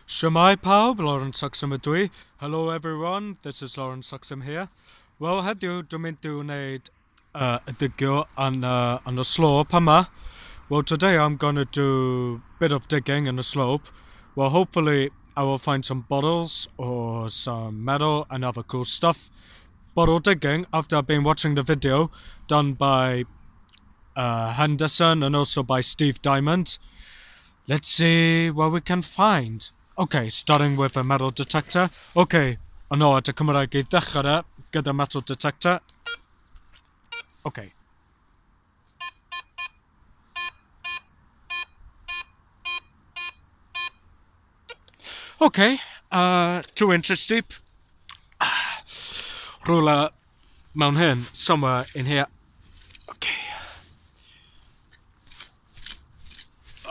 Shwmae pawb, Lawrence Saxon ydw i. Hello everyone, this is Lawrence Saxon here. Wel, heddiw dwi'n mynd i wneud y digio yn y slope yma. Well, today I'm gonna do a bit of digging in the slope. Well, hopefully I will find some bottles or some metal and other cool stuff. Bottle digging, after I've been watching the video done by Henderson and also by Steve Diamond. Let's see what we can find. Okay, starting with a metal detector. Okay, oh no, at y Cymraeg i ddechrau gyda metal detector. Okay. Okay, 2 inches deep. Rhywle mewn hyn, somewhere in here. Okay.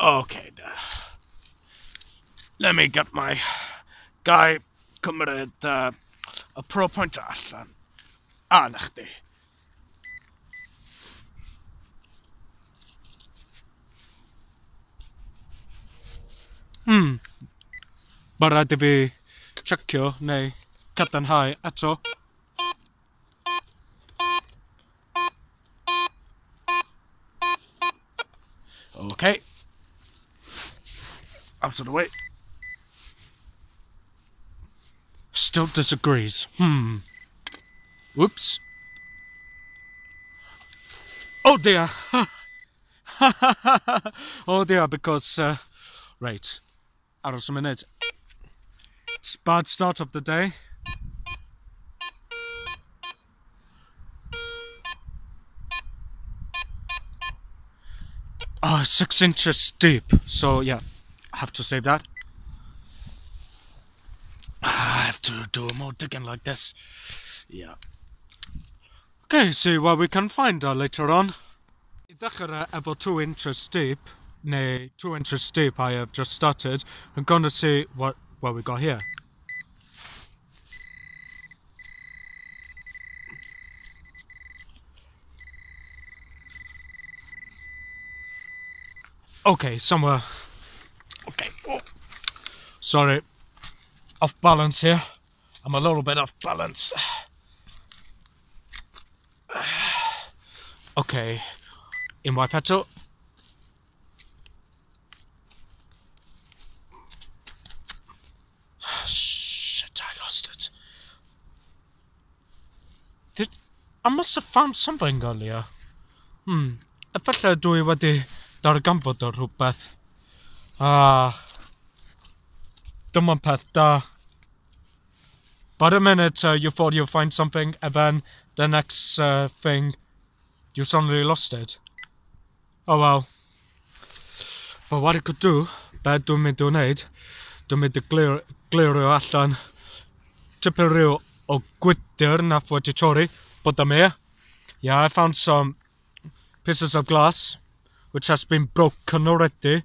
Okay, let me get my guy cymryd y pro pointer allan. A, na chdi. Mae rhaid i fi checio neu cadarnhau eto. Okay. Out of the way. Still disagrees. Whoops. Oh dear. Oh dear, because... right. Aros a minute. It's bad start of the day. Oh, 6 inches deep. So, yeah, I have to save that. I have to do more digging like this. Yeah. Okay, see what we can find later on. I ddechrau efo 2 inches deep, neu 2 inches deep I have just started. I'm going to see what we got here. Okay, somewhere. Okay. Oh. Sorry. Off balance here. I'm a little bit off balance. Okay. Unwaith eto. Shit, I lost it. I must have found something earlier. Efallai dwi wedi darganfod o rhywbeth. Ah, dyma'n peth da. But a minute you thought you'd find something, and then the next thing, you suddenly lost it. Oh well. But what I could do, be dwi'n mynd i wneud, dwi'n mynd i glirio allan tipyn rhyw o gwydr nath wedi torri, put them here. Yeah, I found some pieces of glass which has been broken already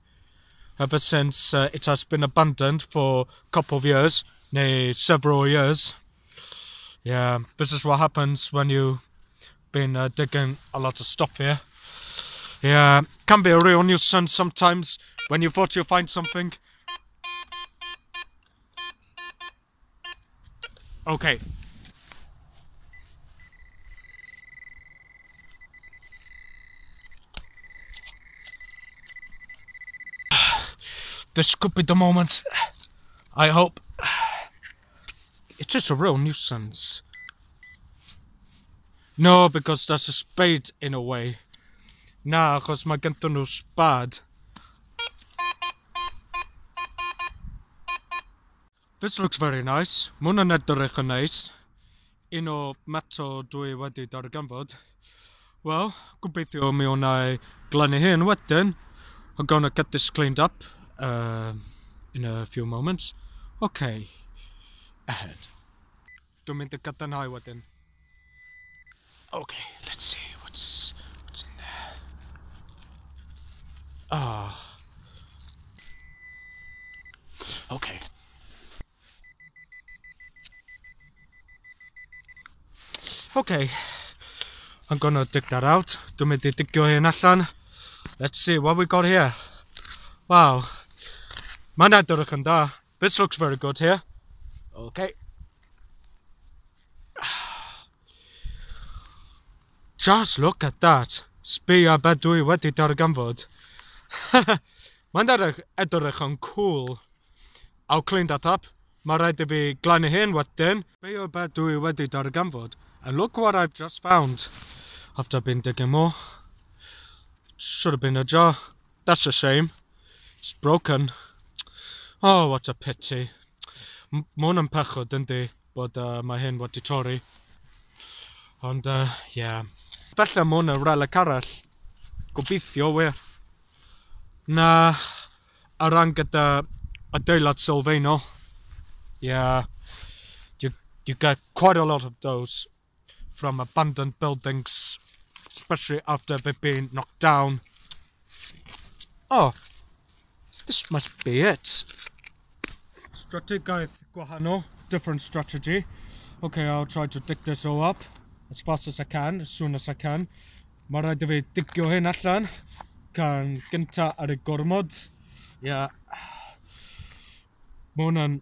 ever since it has been abandoned for a couple of years, nay, several years. Yeah, this is what happens when you've been digging a lot of stuff here. Yeah, can be a real nuisance sometimes when you thought you'll find something. Okay. This could be the moment. I hope. It is a real nuisance. No, because there's a spade in a way. Na, achos mae ganddyn nhw spad. This looks very nice. Mae hwnna'n edrych yn neis. Un o metal dwi wedi darganfod. Wel, gobeithio mi wna i glannu hyn wedyn. I'm gonna get this cleaned up in a few moments. Okay. Ahead. Dwi'n mynd i gadarnhau wedyn. Okay, let's see what's in there. Ah. Okay. Okay. I'm gonna dig that out. Dwi'n mynd i digio hyn allan. Let's see what we got here. Wow. Mae'n edrych yn da. This looks very good here. Okay. Just look at that. Sbia be dwi wedi darganfod. Mae'n edrych yn cool. I'll clean that up. Mae rhaid i fi glanio hyn wedyn. Sbia be dwi wedi darganfod. And look what I've just found. After I've been digging more. Should have been a jar. That's a shame. It's broken. Oh, what a pity. Mae hwn yn pechod, yndi, bod mae hyn wedi torri. Ond, yeah. Falle mae hwn yn relic arall. Gobeithio, wir. Na, ar ran gyda adeilad sylfaenol. Yeah. You get quite a lot of those from abandoned buildings, especially after they've been knocked down. Oh, this must be it. Strategaeth gwahanol, different strategy. Okay, I'll try to dig this all up as fast as I can, as soon as I can. Mae rhaid i fi digio hyn allan, can gynta ar y gormod. Yeah. Mae hwnna'n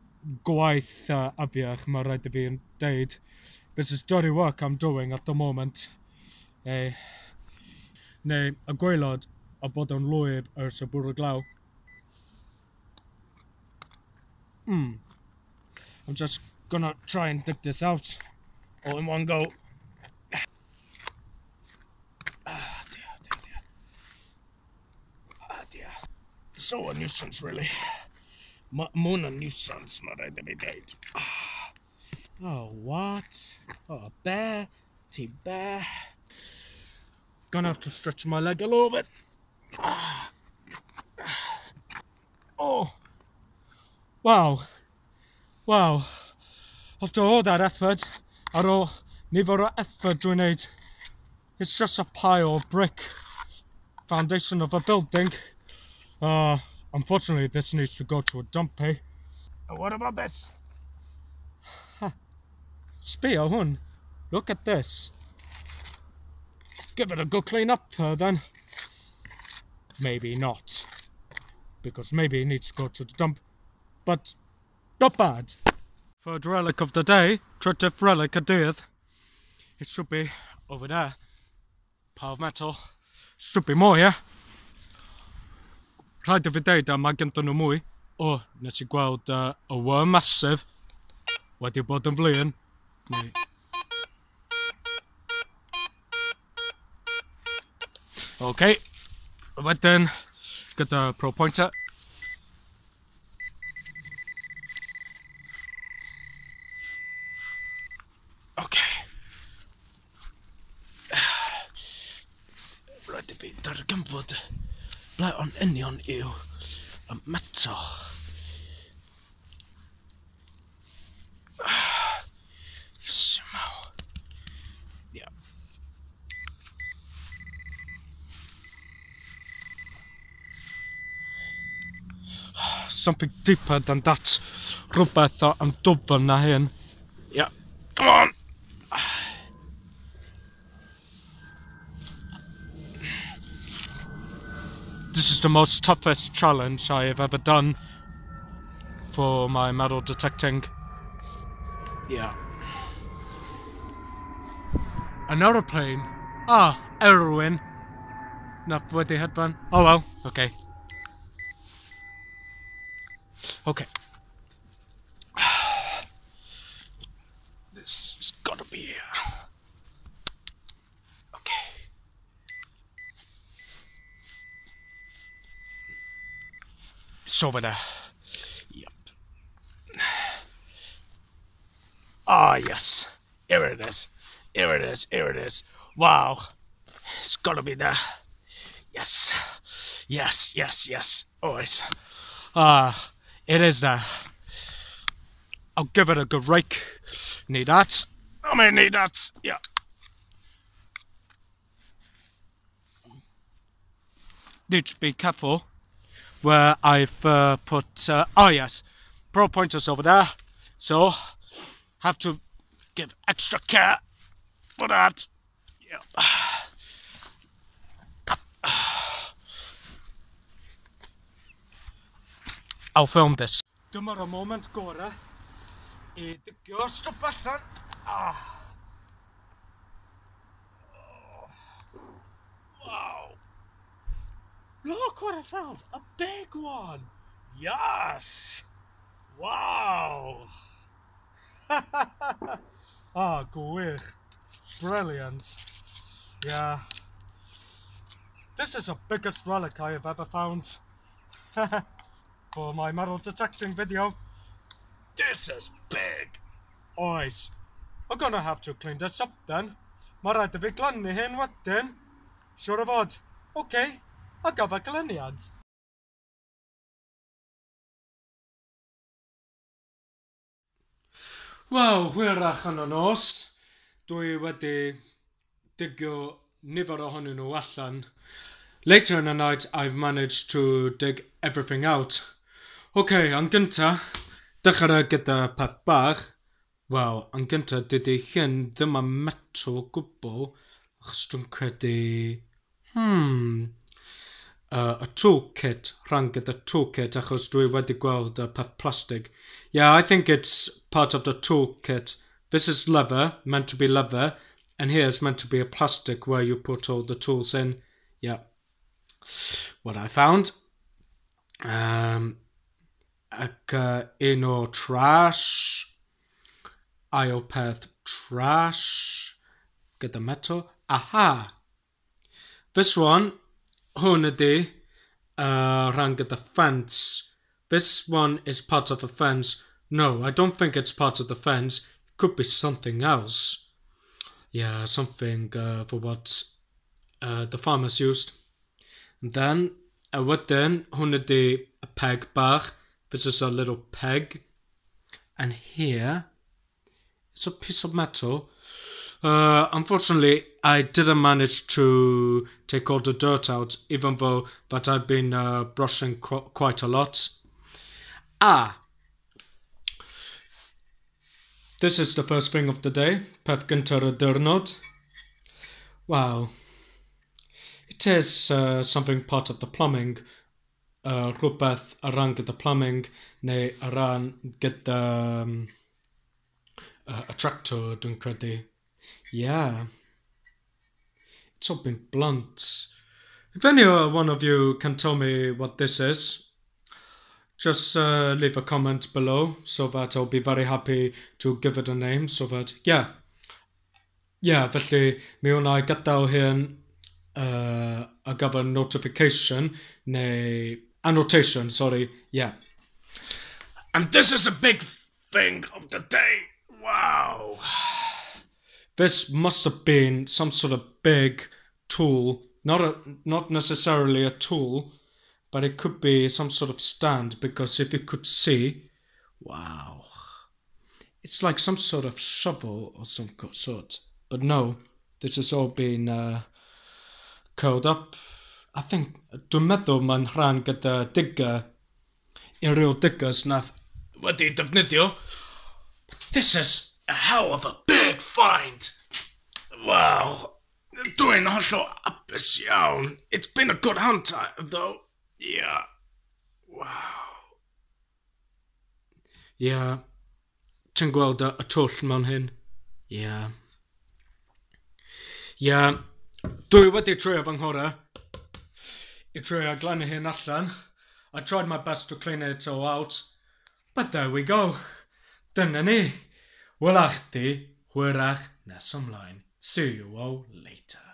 gwaith afiach, mae rhaid i fi yn deud. This is dirty work I'm doing at the moment. Neu y gwaelod a bod yn lwyb ers y bwrw glaw. I'm just gonna try and dig this out all in one go. Ah, dear, dear, dear. Ah, dear. So a nuisance, really. Mae hwn yn nuisance, mae rhaid i fi dweud. Ah. Oh, what? Oh, a bear. Ti bear. Gonna have to stretch my leg a little bit. Ah. Oh. Wow. Wow. After all that effort, ar ôl nifer o effort dwi'n neud, it's just a pile of brick. Foundation of a building. Unfortunately, this needs to go to a dump, eh? What about this? Huh. Sbio hwn. Look at this. Give it a good clean up, then. Maybe not. Because maybe it needs to go to the dump. But not bad. Third relic of the day, trydydd relic y dydd. It should be over there. Pile of metal. Should be more, yeah? Rhaid i fi deud a mae gennym nhw mwy. O, nes i gweld y worm massive wedi bod yn flin. Neu... Okay. Wedyn, gyda pro pointer. Okay. Rhaid i fi darganfod ble o'n union yw y metal. Somehow. Yeah. Something deeper than that. Rhywbeth o am dwfn na hyn. Yeah. Come on! This is the most toughest challenge I have ever done for my metal detecting. Yeah. An aeroplane. Ah, Erwin. Nath wedi hedfan. Oh well, okay. Okay. This has gotta be here. Okay. It's over there. Yep. Ah, yes. Here it is. Here it is. Here it is. Wow. It's gotta be there. Yes. Yes, yes, yes. Always. Ah, it is there. I'll give it a good rake. Need that. I may need that. Yeah. Need to be careful where I've put, oh yes, pro pointers over there. So, have to give extra care for that. Yeah. I'll film this. Dyma'r y moment gorau i digio stwff allan. Ah. Wow. Look what I found! A big one! Yes! Wow! Ah, gwych. Brilliant. Yeah. This is the biggest relic I have ever found. For my metal detecting video. This is big! Oes. I'm gonna have to clean this up then. Mae rhaid i fi glannu hyn wedyn. Siwr o fod. Oce, okay, a gaf y glaniad. Wel, hwyrach yn y nos, dwi wedi digio nifer ohonyn nhw allan. Later in the night, I've managed to dig everything out. Oce, okay, yn gynta, dechrau gyda peth bach. Wel, yn gynta, dydy hyn ddim yn metal o gwbl, achos dwi'n credu... Y toolkit, rhan gyda toolkit, achos dwi wedi gweld y peth plastig. Yeah, I think it's part of the toolkit. This is leather, meant to be leather, and here is meant to be a plastic where you put all the tools in. Yeah. What I found. Ac un o trash, ail peth trash, gyda metal. Aha! This one, hwn ydy rhan gyda fence. This one is part of a fence. No, I don't think it's part of the fence. It could be something else. Yeah, something for what the farmers used. And then, a wedyn, hwn ydy a peg bach. This is a little peg. And here, it's a piece of metal. Unfortunately, I didn't manage to take all the dirt out, even though that I've been brushing quite a lot. Ah! This is the first thing of the day. Peth gyntaf y diwrnod. Wow. It is something part of the plumbing. Rhywbeth ar ran gyda plumbing neu ar ran gyda a tractor, dwi'n credu. Yeah. It's all been blunt. If any one of you can tell me what this is, just leave a comment below so that I'll be very happy to give it a name so that, yeah. Yeah, felly mi wna i gadael hyn ar gyfer notification neu annotation, sorry, yeah. And this is a big thing of the day. Wow. This must have been some sort of big tool. Not necessarily a tool, but it could be some sort of stand, because if you could see, wow. It's like some sort of shovel or some sort. But no, this has all been curled up. I think, dwi'n meddwl mae'n rhan gyda digger, unrhyw diggers nath wedi defnyddio. But this is a hell of a big find. Wow. Dwi'n hollol hapus iawn. It's been a good hunt, though. Yeah. Wow. Yeah. Ti'n gweld y twll mewn hyn? Yeah. Yeah. Dwi wedi trio fy nghorau i trio glannu hyn allan. I tried my best to clean it all out. But there we go. Dyna ni. Wela chdi, hwyrach nes ymlaen. See you all later.